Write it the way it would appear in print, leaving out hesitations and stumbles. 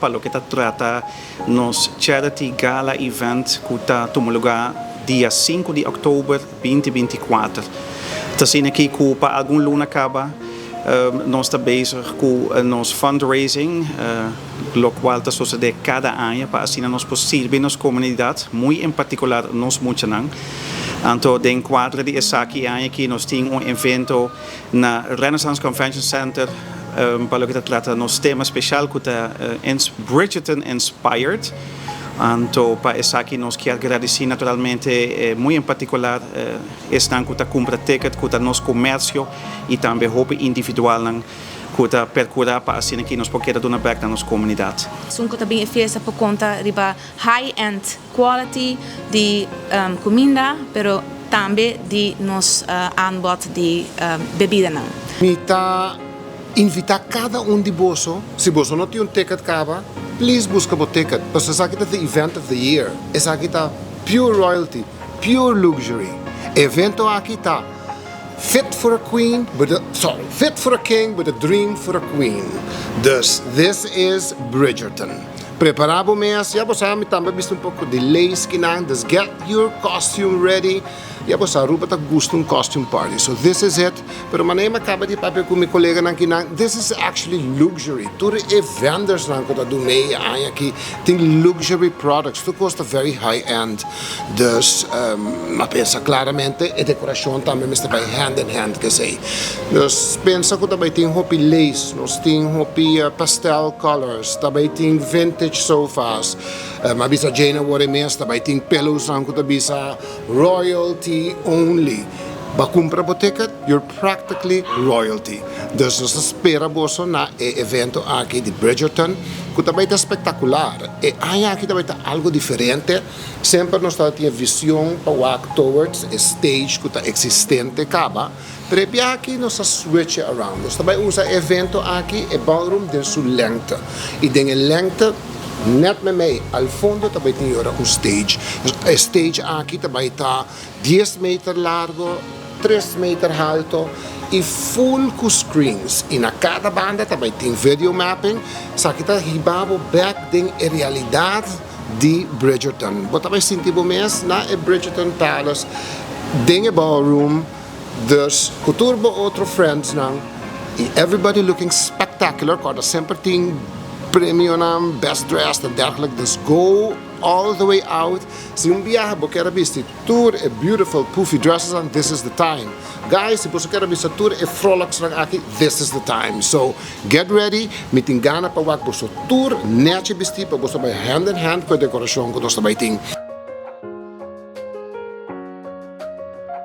Pa loke ta trata nos Charity Gala Event ku ta tuma lugá dia 5 di òktober 2024. Ta asina aki ku pa algun luna kaba nos ta bezig ku nos fundraising, lokual ta sosodé kada aña pa asina nos por sirbi nos komunidat, muy en partikular nos muchanan. Anto den kuadro di esaki e aña aki nos tin un evento na Renaissance Convention Center pa loke ta trata nos tema special cu ta Bridgerton Inspired. Anto pa esaki nos kier gradici naturalmente, muy en particular, esnan cu ta cumpra ticket, cu ta nos comercio y tambe hopi individualnan cu ta percura pa asina ki nos por keda duna bek na nos comunidad. Esun cu ta bin e fiesta por conta riba high-end quality di cuminda, pero tambe di nos aanbod di bebidanan. Mi ta invita cada un di boso, si boso no tin un ticket caba, please busca bo ticket, pasobra esaki ta the event of the year. Esaki ta pure royalty, pure luxury. E evento aki ta fit for a queen, but a, sorry, fit for a king, but a dream for a queen. Dus, this is Bridgerton. Prepara bo mes, ya bo sa, mi tambe bisti un poco di lace kinan, dus get your costume ready. Ya bo sa, Aruba ta gusta un costume party, so this is it. Pero manera mi a caba di papia cu mi coleganan kinan, this is actually luxury. Tur e vendors nan cu ta do mee e aña aki tin luxury products, tur cos ta very high end. Dus, mi a pensa claramente e decoracion tambe mester bay hand in hand cu esey. Dus pensa cu ta bay tin hopi lace, nos tin hopi pastel colors, ta bay tin vintage sofas. Mi a bisa Jane awor e mes, ta bay tin pillows nan cu ta bisa "Royalty only". Ba cumpra bo ticket, you're practically royalty. Dus nos ta spera boso na e evento aki di Bridgerton, cu ta bay ta spectacular. E aña aki ta bay ta algo diferente. Semper nos ta tin vision pa walk towards e stage cu ta existente caba. Pero e biaha aki nos a switch it around. Nos ta bay usa e evento aki, e ballroom den su lengte. Y den e lengte, net memey, al fondo ta bay tin yora un stage. E stage aki ta bay ta 10 meter largo, 3 meter halto y full cu screens. Y na cada banda ta bay tin video mapping. Esaki ta hiba bo back den e realidad di Bridgerton. Bo ta bay sinti bo mes na e Bridgerton Palace, den e ballroom, dus cu tur bo otro friends nan y everybody looking spectacular. Corda, semper tin premio nan, best dressed en dergelijk. Dus go all the way out. Si un biaha bo kier bisti tur e beautiful puffy dresses and this is the time. Guys, si bo kier bisti tur e frolics nan aki, this is the time. So get ready, mi tin gana pa wak boso tur nechi bisti pa boso bay hand in hand cu e decoracion cu nos ta bay tin.